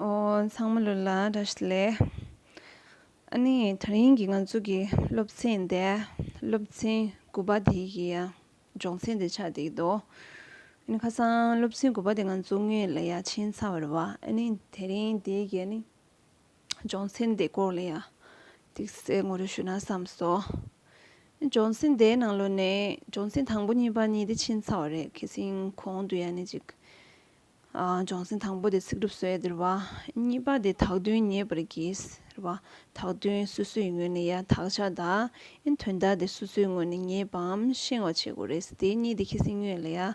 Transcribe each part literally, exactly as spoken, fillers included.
ཨོ། ཚང་མ་ལོ་ལ་བཀྲ་ཤིས་བདེ་ལེགས། ཨ་ནི་དེ་རིང་གི་ང་ཚོ་གི་སློབ་ཚན་དེ་སློབ་ཚན་དགུ་པ་དེ་གི་ཡ་སྦྱོང་ཚན་དེ་ཆགས་བསྡད་ཀྱི་འདུག་ཨ་ནི་ཁ་སང་སློབ་ཚན་དགུ་པ་དེ་ང་ཚོ་སྔོན་ལ་ཡ་ཕྱིན་ཚར་བ་རེད་བ། ཨ་ནི་དེ་རིང་དེ་གི་ཨ་ནི་སྦྱོང་ཚན་དེ་སྐོར་ལ་ཡ་ཏིག་ཙེ་ངོ་སྤྲོད་ཞུ་ན་བསམ་སོང་། སྦྱོང་ཚན་དེའི་ནང་ལོགས་ནས་སྦྱོང་ཚན་དང་པོ་གཉིས་པ་གཉིས་དེ་ཕྱིན་ཚར་བ་རེད། ཁ་སང་གོང་དུ་ཡ་ནི་ཅིག་ཨ། སྦྱོང་ཚན་དང་པོ་དེ་ཚིག་གྲུབ་བཟོ་ཡ་དེ་རེད་བ། གཉིས་པ་དེ་དག་དོན་ངེས་པར་གྱིས་རེད་བ། དག་དོན་སོ་སོའི་ངོས་ནས་ཡ་དག་ཆ་དང་ཨེ་དོན་དག་དེ་སོ་སོའི་ངོས་ནས་ངེས་པའམ་ཤེས་པ་བྱེད་དགོས་རེད། དེ་གཉིས་དེ་ཁ་སང་སྔོན་ལ་ཡ་ཨ་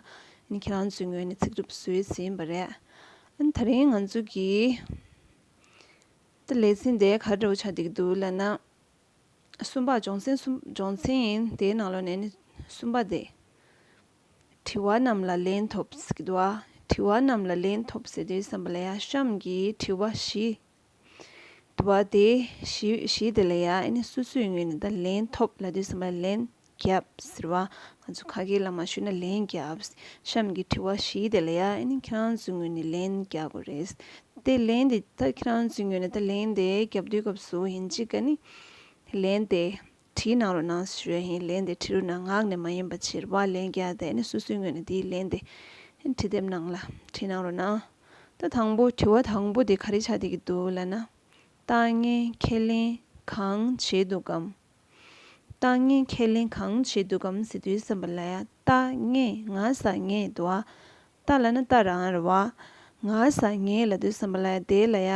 ནི་ཁྱེད་རང་ཚོའི་ངོས་ནས་ཚིག་གྲུབ་བཟོས་ཟིན་པ་རེད། ཨ་ནི་དེ་རིང་ང་ཚོ་གི་ད་ལེ་ཚན་དེ་ག་རེ་འདྲ་བོ་ཆགས་བསྡད་ཀྱི་འདུག་ལབ་ན། གསུམ་པ། སྦྱོང་ཚན་གསུམ། སྦྱོང་ཚན་ཡིན་དེའི་ནང་ལོགས་ནས་ནི་གསུམ་པ་དེ། དྲི་བ་རྣམས་ལ་ལན་ཐོབས་ཟེར་གྱི་འདུག་ཨ། དྲི་བ་རྣམས་ལ་ལན་ཐོབས་ཟེར་དུས་ཙམ་པ་ལ་ཡ་གཤམ་གྱི་དྲི་བ་བཞི་འདུག་པ། དེ་བཞི་བཞི་དེ་ལ་ཡ་ཨ་ནི་སོ་སོའི་ངོས་ནས་ད་ལན་ཐོབས་ལབ་དུས་ཙམ་པ་ལ་ལན་རྒྱབ་ཟེར་བ། ང་ཚོ་ཁ་སྐད་ལ་མ་ཞུས་ན་ལན་རྒྱབ། གཤམ་གྱི་དྲི་བ་བཞི་དེ་ལ་ཡ་ཨ་ནི་ཁྱེད་རང་ཚོའི་ངོས་ནས་ལན་རྒྱག་དགོས་རེད། དེ་ལན་དེ་ད་ཁྱེད་རང་ཚོའི་ངོས་ནས་ད་ལན་དེ་རྒྱབ་དུས་སྐབས་སུ་ཡིན་གཅིག་ག་ནི་ལན་དེ་བྲིས་གནང་རོགས་གནང་ཞུ་ཡ་ཡིན། ལན་དེ་བྲིས་རོགས་གནང་། ངག་ནས་མ་ཡིན་པ་བྱེད་པ། ལན་རྒྱག་དེ་ནི་སོ་སོའི་ངོས་ནས་དེའི་ལན་དེ་བྲིས་དེབ་ནང་ལ་བྲིས་གནང་རོགས་གནང་། ད་དང་པོ་དྲི་བ་དང་པོ་དེ་ག་རེ་ཆགས་བསྡད་ཀྱི་འདུག་ལབ་ན། ད་ངས་ཁས་ལེན་གང་བྱས་འདུག་གམ། ད་ངས་ཁས་ལེན་གང་བྱས་འདུག་གམ་ཟེར་དུས་ཙམ་པ་ལ་ཡ། ད་ངས་ང་ས་ངས་འདུག་ཨ། ད་ལབ་ན་ད་རང་རེད་བ། ང་ས་ངས་ལབ་དུས་ཙམ་པ་ལ་ཡ་དེ་ལ་ཡ་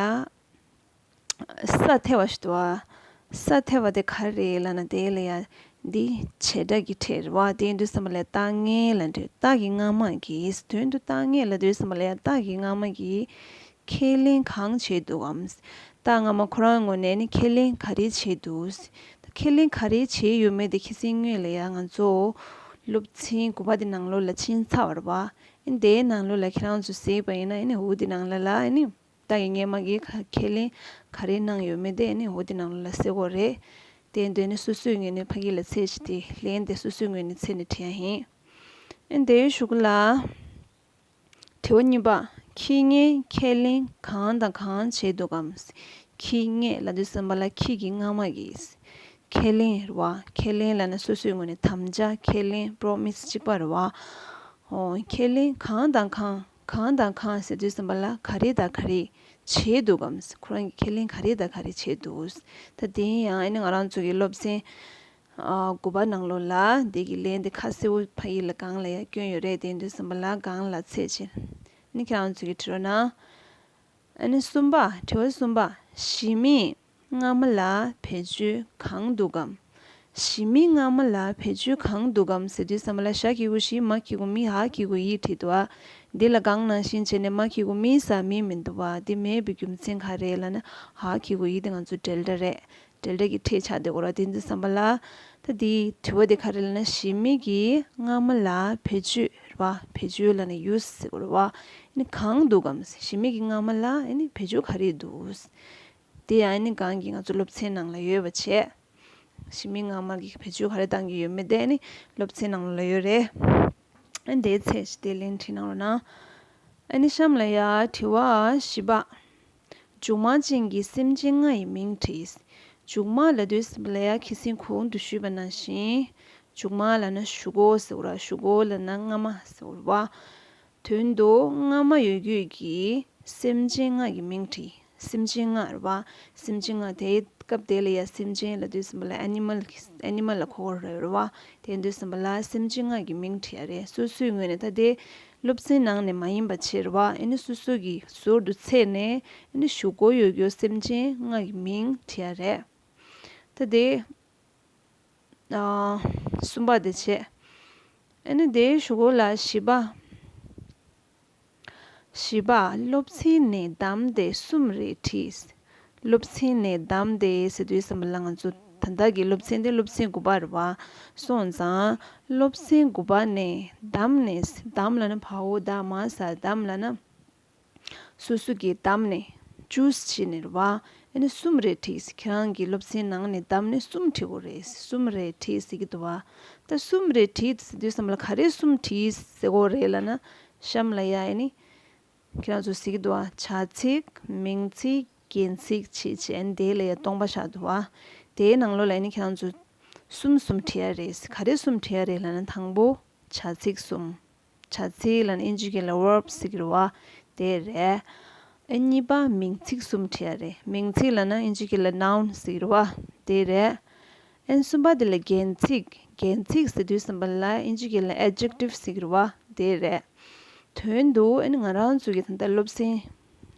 ས་ཐེ་བ་ཞིག་འདུག་ཨ། ས་ཐེ་བ་དེ་ག་རེ་རེད་ལབ་ན་དེ་ལ་ཡ་འདི་བྱེད་སྒྲ་གི་ཕྲད་རེད་བ། དེ་ཡིན་དུས་ཙམ་པ་ལ་ཡ་ད་ངས་ལབ་དུས་ད་གི་སྔ་མ་གིས། དོན་དུ་ད་ངས་ལབ་དུས་ཙམ་པ་ལ་ཡ་ད་གི་སྔ་མ་གིས། ཁས་ལེན་གང་བྱས་འདུག་གམ། ད་སྔ་མ་ཁོ་རང་ངོས་ནས་ནི་ཁས་ལེན་ག་རེ་བྱས་འདུག་ད་ཁས་ལེན་ག་རེ་བྱས་ཡོད་མེད་དེ་ཁ་སང་སྔོན་ལ་ཡ་ང་ཚོ་སློབ་ཚན་དགུ་པ་དེ་ནང་ལོགས་ལ་ཕྱིན་ཚར་བ་རེད་བ། ཨ་ནི་དེའི་ནང་ལོགས་ལ་ཁྱེད་རང་ཚོ་གཟིགས་པ་ཡིན་ན་ཨ་ནི་འོ་དེ་ནང་ལ་ལ་ཨ་ནི་ད་གི་སྔ་མ་གི་ཁ་ཁས་ལེན་ག་རེ་གནང་ཡོད་མེད་དེ་ཨ་ནི་འོ་དེ་ནང་ལོགས་ལ་གཟིགས་དགོས་རེད། དེ་འདོད་ནི་སོ་སོའི་ངོས་ནས་ཕ་གི་ལ་ཚད་ཅིག་དེ་ལན་དེ་སོ་སོའི་ངོས་ནས་ཚད་ནས་བྲིས་ཡ་ཡིན། ཨ་ནི་དེའི་གཞུག་ལ། དྲི་བ་གཉིས་པ། ཁྱེད་ངས་ཁས་ལེན་གང་དང་གང་བྱས་འདུག་གམ། ཁྱེད་ངས་ལབ་དུས་ཙམ་པ་ལ་ཁྱེད་ཀྱི་སྔ་མ་གིས། ཁས་ལེན་རེད་བ། ཁས་ལེན་ལབ་ན་སོ་སོའི་ངོས་ནས་དམ་བཅའ། ཁས་ལེན་པྲོ་མིས་གཅིག་པ་རེད་བ། ཨོ། ཁས་ལེན་གང་དང་གང་། གང་དང་གང་ཟེར་དུས་ཙམ་པ་ལ་ག་རེ་དང་ག་རེ་བྱས་འདུག་གམ། ཁོ་རང་གིས་ཁས་ལེན་ག་རེ་དང་ག་རེ་བྱས་འདུག་ད་དེ་ཡིན་ཡང་ཨ་ནི་ང་རང་ཚོ་གི་སློབ་ཚན་ཨ། དགུ་པ་ནང་ལོགས་ལ་འདི་གི་ལན་དེ་ཁ་གསལ་པོ་ཕ་གི་ལ་སྒང་ལ་ཡ་བསྐྱོན་ཡོད་རེད། དེ་ཡིན་དུས་ཙམ་པ་ལ་སྒང་ལ་ཚད་ཅིག་ཨ་ནི་ཁྱེད་རང་ཚོ་གིས་བྲིས་རོགས་གནང་། ཨ་ནི་གསུམ་པ། དྲི་བ་གསུམ་པ། གཞི་མེད་སྔ་མ་ལ་བེད་སྤྱོད་གང་འདུག་གམ། གཞི་མེད་སྔ་མ་ལ་བེད་སྤྱོད་གང་འདུག་གམ་ཟེར་དུས་ཙམ་པ་ལ་ཞ་གི་གུ་ཞི། མ་གི་གུ་མི། འ་གི་གུ་འི་བྲིས་འདུག་ཨ། འདི་ལ་སྒང་ནང་བཞིན་བྱས་ནས་མ་གི་གུ་མི་ས་མི་མི་འདུག་བ། འདི་མེད་པའི་རྒྱུ་མཚན་ག་རེ་ལབ་ན་འ་གི་གུ་འི་དེ་ང་ཚོ་འབྲེལ་སྒྲ་རེད། འབྲེལ་སྒྲ་གི་ཕྲད་ཆགས་བསྡད་ཀྱི་ཡོད་རེད། དེ་ཡིན་དུས་ཙམ་པ་ལ་ད་འདིའི་དྲི་བ་དེ་ག་རེ་ལབ་ན་གཞི་མེད་ཀྱི་སྔ་མ་ལ་བེད་སྤྱོད་རེད་བ། བེད་སྤྱོད་ལབ་ན་ཡུས་ཟེར་གྱི་ཡོད་རེད་བ། ཨ་ནི་གང་འདུག་གམ། གཞི་མེད་ཀྱི་སྔ་མ་ལ་ཨ་ནི་བེད་སྤྱོད་ག་རེ་འདུག་དེ་ཡང་ཨ་ནི་སྒང་གི་ང་ཚོ་སློབ་ཚན་ནང་ལ་ཡོད་པ་བྱས། གཞི་མེད་སྔ་མ་གི་བེད་སྤྱོད་ག་རེ་བཏང་གི་ཡོད་མེད་དེ་ཨ་ནི་སློབ་ཚན་ནང་ལ་ཡོད་རེད། ཨ་ནི་དེའི་ཚད་ཅིག་དེ་ལན་བྲིས་གནང་རོགས་གནང་། ཨ་ནི་གཤམ་ལ་ཡ་དྲི་བ་བཞི་པ། མཇུག་མ་ཅན་གྱི་སེམས་ཅན་ལྔ་ཡི་མིང་བྲིས། མཇུག་མ་ལབ་དུས་ཙམ་པ་ལ་ཡ་ཁ་སང་གོང་དུ་ཞུས་པ་ནང་བཞིན། མཇུག་མ་ལབ་ན་ཞུ་སྒོ་ཟེར་བ་ར། ཞུ་སྒོ་ལབ་ན་སྔ་མ་ཟེར་བ་ར། དོན་དུ་སྔ་མ་ཡོད་རྒྱུ་གི་སེམས་ཅན་ལྔ་གི་མིང་བྲིས། སེམས་ཅན་ལྔ་རེད་བ། སེམས་ཅན་ལྔ་དེའི་སྐབས་དེ་ལ་ཡ་སེམས་ཅན་ལབ་དུས་ཙམ་པ་ལ་ཨེ་ནི་མལ་གི་ཨེ་ནི་མལ་ལ་གོ་དགོས་རེད་བ། དེ་ཡིན་དུས་ཙམ་པ་ལ་སེམས་ཅན་ལྔ་གི་མིང་བྲིས་ཡ་རེད། སོ་སོའི་ངོས་ནས་ད་དེ་སློབ་ཚན་ནང་ནས་མ་ཡིན་པ་བྱས་རེད་བ། ཨེ་ནི་སོ་སོ་གི་ཟུར་དུ་ཚད་ནས་ཨེ་ནི་ཞུ་སྒོ་ཡོད་རྒྱུ་སེམས་ཅན་ལྔ་གི་མིང་བྲིས་ཡ་རེད། ད་དེ། ཨ། གསུམ་པ་དེ་བྱས། ཨ་ནི་དེའི་གཞུག་གུ་ལ་བཞི་པ། བཞི་པ། སློབ་ཚན་ནས་བདམས་ཏེ་གསུམ་རེ་བྲིས། སློབ་ཚན་ནས་བདམས་ཏེ་ཟེར་དུས་ཙམ་པ་ལ་ང་ཚོ་ད་ལྟ་གི་སློབ་ཚན་དེ་སློབ་ཚན་དགུ་པ་རེད་བ། སོང་ཙང་སློབ་ཚན་དགུ་པ་ནས་བདམས་ནས། བདམས་ལབ་ན་བ་འོག་ད་མ་ས་བདམས་ལབ་ན། སོ་སོ་གིས་བདམས་ནས་ཅུས་བྱས་ནས་རེད་བ། ཨ་ནི་གསུམ་རེ་བྲིས། ཁྱེད་རང་གི་སློབ་ཚན་ནང་ནས་བདམས་ནས་གསུམ་བྲིས་དགོས་རེད། གསུམ་རེ་བྲིས་ཟེར་གྱི་འདུག་བ། ད་གསུམ་རེ་བྲིས་ཟེར་དུས་ཙམ་ལ་ག་རེ་གསུམ་བྲིས་ཟེར་དགོས་རེད་ལབ་ན། གཤམ་ལ་ཡ་ཨ་ནི་ ཁྱེད་རང་ཚོ་གཟིགས་འདུག་བ། བྱ་ཚིག་མིང་ཚིག་རྒྱན་ཚིག་བྱས་བྱས་ཨ་ནི་དེའི་ལ་ཡ་སྟོང་པ་བཞག་འདུག་བ། དེའི་ནང་ལོགས་ལ་ཨ་ནི་ཁྱེད་རང་ཚོ་གསུམ་གསུམ་བྲིས་ཡ་རེད། ག་རེ་གསུམ་བྲིས་ཡ་རེད་ལབ་ན། དང་པོ་བྱ་ཚིག་གསུམ། བྱ་ཚིག་ལབ་ན་ཨིན་ཇི་སྐད་ལ་verb ཟེར་གྱི་རེད་བ། དེ་རེད། ཨ་གཉིས་པ་མིང་ཚིག་གསུམ་བྲིས་ཡ་རེད། མིང་ཚིག་ལབ་ན་ཨིན་ཇི་སྐད་ལ་noun ཟེར་གྱི་རེད་བ། དེ་རེད། ཨ་ནི་གསུམ་པ་དེ་ལ་རྒྱན་ཚིག་རྒྱན་ཚིག་ཟེར་དུས་ཙམ་པ་ལ་ཨིན་ཇི་སྐད་ལ་adjective ཟེར་གྱི་རེད་བ། དེ་རེད། དོན་དུ་ཨ་ནི་ང་རང་ཚོ་གི་ད་ལྟ་སློབ་ཚན་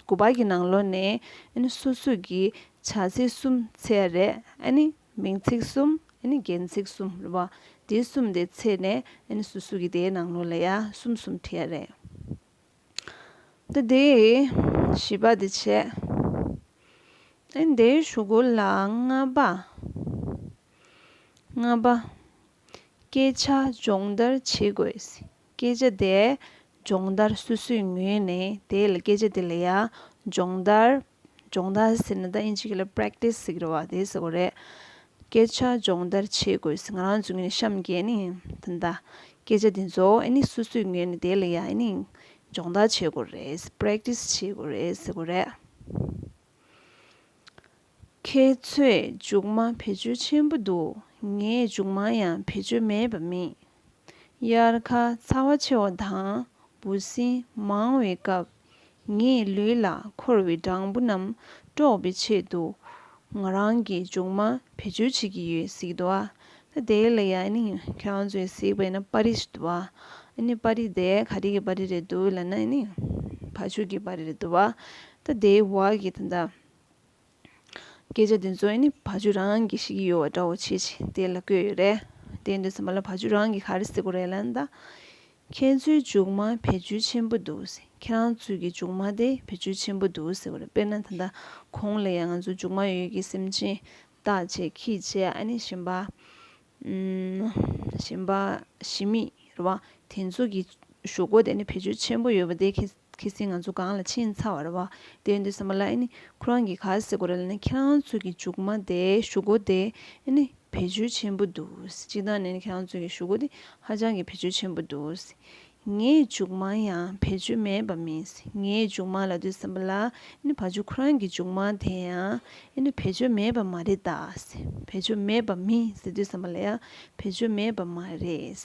དགུ་པ་གི་ནང་ལོགས་ནས་ཨ་ནི་སོ་སོ་གི་བྱ་ཚིག་གསུམ་འཚོལ་ཡ་རེད། ཨ་ནི་མིང་ཚིག་གསུམ། ཨ་ནི་རྒྱན་ཚིག་གསུམ་རེད་བ། དེ་གསུམ་དེ་འཚོལ་ནས་ཨ་ནི་སོ་སོ་གི་དེའི་ནང་ལོགས་ལ་ཡ་གསུམ་གསུམ་བྲིས་ཡ་རེད། ད་དེ་བཞི་པ་དེ་བྱས། ཨ་ནི་དེའི་གཞུག་གུ་ལ་ལྔ་པ། ལྔ་པ། སྐད་ཆ་སྦྱོང་བརྡར་བྱེད་དགོས། སྐད་ཆ་དེ་སྦྱོང་བརྡར། སོ་སོའི་ངོས་ནས་དེ་ལ་སྐད་ཆ་དེ་ལ་ཡ་སྦྱོང་བརྡར། སྦྱོང་བརྡར་ཟེར་ན་ད་ཨིན་ཇི་སྐད་ལ་practice ཟེར་གྱི་རེད་བ། དེ་ཟེར་དགོས་རེད། སྐད་ཆ་སྦྱོང་བརྡར་བྱེད་དགོས། ང་རང་ཚོ་ངོས་ནས་གཤམ་གྱི་ཨ་ནི་ད་ལྟ་སྐད་ཆ་དེ་ཚོ་ཨ་ནི་སོ་སོའི་ངོས་ནས་དེ་ལ་ཡ་ཨ་ནི་སྦྱོང་བརྡར་བྱེད་དགོས་རེད། practice བྱེད་དགོས་རེད་ཟེར་དགོས་རེད། ཁྱེད་ཚོས་མཇུག་མ་བེད་སྤྱོད་ཆེན་པོ་འདུག་ངས་མཇུག་མ་ཡང་བེད་སྤྱོད་མེད་པ་མིན། དབྱར་ཁ་ཚ་བ་ཆེ་བ་དང་འབུ་སྲིན་མང་བའི་སྐབས། ངའི་ལུས་ལ་འཁོར་བའི་སྦྲང་བུ་རྣམས་དཀྲོག་པའི་ཆེད་དུ། ང་རང་གིས་མཇུག་མ་བེད་སྤྱོད་བྱེད་ཀྱི་ཡོད་ཟེར་གྱི་འདུག་ཨ། ད་དེ་ལ་ཡ་ཨ་ནི་ཁྱེད་རང་ཚོས་གཟིགས་པ་ཡིན་ན་པར་རིས་ཤིག་འདུག་ཨ། ཨ་ནི་པར་རིས་དེ་ག་རེ་གི་པར་རིས་རེད་འདུག་ལབ་ན། ཨ་ནི་བ་ཕྱུགས་ཀྱི་པར་རིས་རེད་འདུག་ཨ། ད་དེའི་འོག་གི་ད་ལྟ་སྐད་ཆ་དེ་ཚོ་ཨ་ནི་བ་ཕྱུགས་རང་གིས་ཤེས་ཀྱི་ཡོད་པ་འདྲ་བོ་བྱས་བྱས་དེ་ལ་བཀོད་ཡོད་རེད། དེ་འདྲ་ཙམ་པ་ལ་བ་ཕྱུགས་རང་གིས་ག་རེ་ཟེར་དགོས་རེད་ལབ་ན། ད་ཁྱེད་ཚོའི་མཇུག་མ་བེད་སྤྱོད་ཆེན་པོ་འདུག་ཟེར། ཁྱེད་རང་ཚོའི་གི་མཇུག་མ་དེ་བེད་སྤྱོད་ཆེན་པོ་འདུག་ཟེར་དགོས་རེད། དཔེར་ན་ད་ལྟ་གོང་ལ་ཡང་ང་ཚོ་མཇུག་མ་ཡོད་ཀྱི་སེམས་ཅན་བཏགས་བྱས་ཁྱི་བྱས་ཨ་ནི་གཞན་པ། ཨུམ། གཞན་པ་ཞི་མི་རེད་བ། དེ་ཚོ་གི་གཞུག་གུ་དེ་ནི་བེད་སྤྱོད་ཆེན་པོ་ཡོད་པ་དེ་ཁེ་ཁེ་སྲིད་ང་ཚོ་སྒང་ལ་ཕྱིན་ཚར་བ་རེད་བ། དེ་ཡིན་དུས་ཙམ་པ་ལ་ཨ་ནི་ཁོ་རང་གིས་ག་རེ་ཟེར་དགོས་རེད་ལབ་ན། ཁྱེད་རང་ཚོ་གི་མཇུག་མ་དེ་གཞུག་གུ་དེ་ཨ་ནི་བེད་སྤྱོད་ཆེན་པོ་འདུག་སྤྱིར་བཏང་ནས་ནི་ཁྱེད་རང་ཚོ་གི་གཞུག་གུ་དེ་ཧ་ཅང་གི་བེད་སྤྱོད་ཆེན་པོ་འདུག་ངའི་མཇུག་མ་ཡང་བེད་སྤྱོད་མེད་པ་མིན། ངའི་མཇུག་མ་ལབ་དུས་ཙམ་པ་ལ་ཨ་ནི་བ་ཕྱུགས་ཁོ་རང་གི་མཇུག་མ་དེ་ཡང་ཨ་ནི་བེད་སྤྱོད་མེད་པ་མ་རེད་ད། བེད་སྤྱོད་མེད་པ་མིན་ཟེར་དུས་ཙམ་པ་ལ་ཡང་བེད་སྤྱོད་མེད་པ་མ་རེད།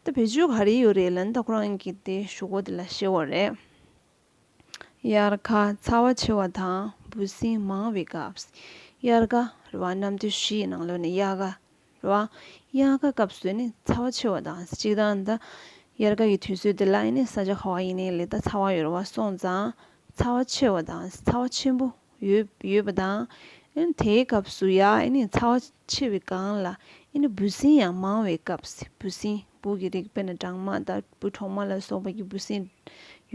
ད་བེད་སྤྱོད་ག་རེ་ཡོད་རེད་ལབ་ན། ད་ཁོ་རང་གི་དེ་གཞུག་གུ་དེ་ལ་བཤད་དགོས་རེད། དབྱར་ཁ་ཚ་བ་ཆེ་བ་དང་འབུ་སྲིན་མང་བའི་སྐབས། དབྱར་ཁ་རེད་བ། གནམ་དུས་བཞི་ཡི་ནང་ལོགས་ནས་དབྱར་ཁ་རེད་བ། དབྱར་ཁ་སྐབས་སུ་ནི་ཚ་བ་ཆེ་བ་དང་། སྤྱིར་བཏང་ད་དབྱར་ཁ་གི་དུས་ཚོད་དེ་ལ་ནི་ས་ཆ་ག་བ་ཡིན་ནའི་ལས་ད་ཚ་བ་ཡོད་རེད་བ། སོང་ཙང་ཚ་བ་ཆེ་བ་དང་། ཚ་བ་ཆེན་པོ་ཡོད་ཡོད་པ་དང་། ཨ་ནི་དེའི་སྐབས་སུ་ཡ་ཨ་ནི་ཚ་བ་ཆེ་བའི་སྒང་ལ་ཨ་ནི་འབུ་སྲིན་ཡང་མང་བའི་སྐབས། འབུ་སྲིན། འབུ་གི་རིགས། དཔེར་ན་སྦྲང་མ་དང་འབུ་གྲོག་མ་ལ་སོགས་པ་གི་འབུ་སྲིན་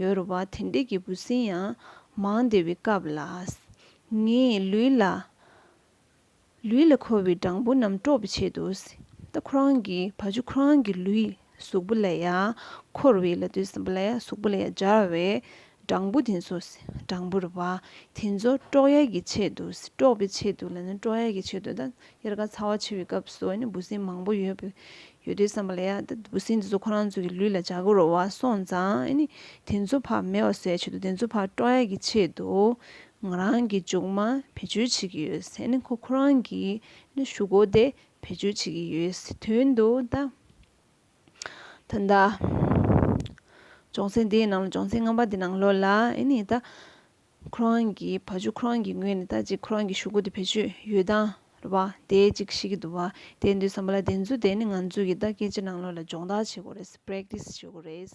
ཡོད་རེད་བ། དེ་འདྲས་ཀྱི་འབུ་སྲིན་ཡང་མང་བསྡད་པའི་སྐབས་ལ། ངའི་ལུས་ལ། ལུས་ལ་འཁོར་བའི་སྦྲང་བུ་རྣམས་དཀྲོག་པའི་ཆེད་དུ། ད་ཁོ་རང་གི་བ་ཕྱུགས་ཁོ་རང་གི་ལུས་གཟུགས་པོ་ལ་ཡང་འཁོར་བའི་ལབ་དུས་ཙམ་པ་ལ་ཡང་གཟུགས་པོ་ལ་ཡང་སྦྱར་བའི་སྦྲང་བུ་དེ་ཚོ། སྦྲང་བུ་རེད་བ། དེ་ཚོ་དཀྲོག་ཡ་གི་ཆེད་དུ། དཀྲོག་པའི་ཆེད་དུ་ལབ་ན་དཀྲོག་ཡ་གི་ཆེད་དུ། ད་དབྱར་ཁ་ཚ་བ་ཆེ་བའི་སྐབས་སུ་ཨ་ནི་འབུ་སྲིན་མང་པོ་ཡོད་པའི་ཡོད་དུས་ཙམ་པ་ལ་ཡ། ད་འབུ་སྲིན་དེ་ཚོ་ཁོ་རང་ཚོ་གི་ལུས་ལ་འཇགས་ཀྱི་རེད་བ། སོང་ཙང་ཨ་ནི་དེ་ཚོ་ཕར་མེད་པ་བཟོ་ཡ་ཆེད་དུ། དེ་ཚོ་ཕར་དཀྲོག་ཡ་གི་ཆེད་དུ་ང་རང་གིས་མཇུག་མ་བེད་སྤྱོད་བྱེད་ཀྱི་ཡོད་ཟེར། ཨ་ནི་ཁོ་ཁོ་རང་གིས་ཨ་ནི་གཞུག་གུ་དེ་བེད་སྤྱོད་བྱེད་ཀྱི་ཡོད་ཟེར། དོན་དུ་ད། ད་ལྟ་སྦྱོང་ཚན་འདིའི་ནང་ལ། སྦྱོང་ཚན་ལྔ་པ་འདི་ནང་ལོགས་ལ་ཨ་ནི་ད་ཁོ་རང་གི་བ་ཕྱུགས་ཁོ་རང་གི་ངོས་ནས་ད་ཅིག་ཁོ་རང་གི་གཞུག་གུ་དེ་བེད་སྤྱོད་ཡོད་སྟངས་རེད་བ། དེ་ཅིག་ཤེས་ཀྱི་འདུག་བ། དེ་ཡིན་དུས་ཙམ་པ་ལ་དེ་ཚོ་དེ་ནི་ང་ཚོ་གི་ད་སྐད་ཆ་ནང་ལོགས་ལ་སྦྱོང་བརྡར་བྱེད་དགོས་རེད། པེ་རེག་ཊི་སི་བྱེད་དགོས་རེད།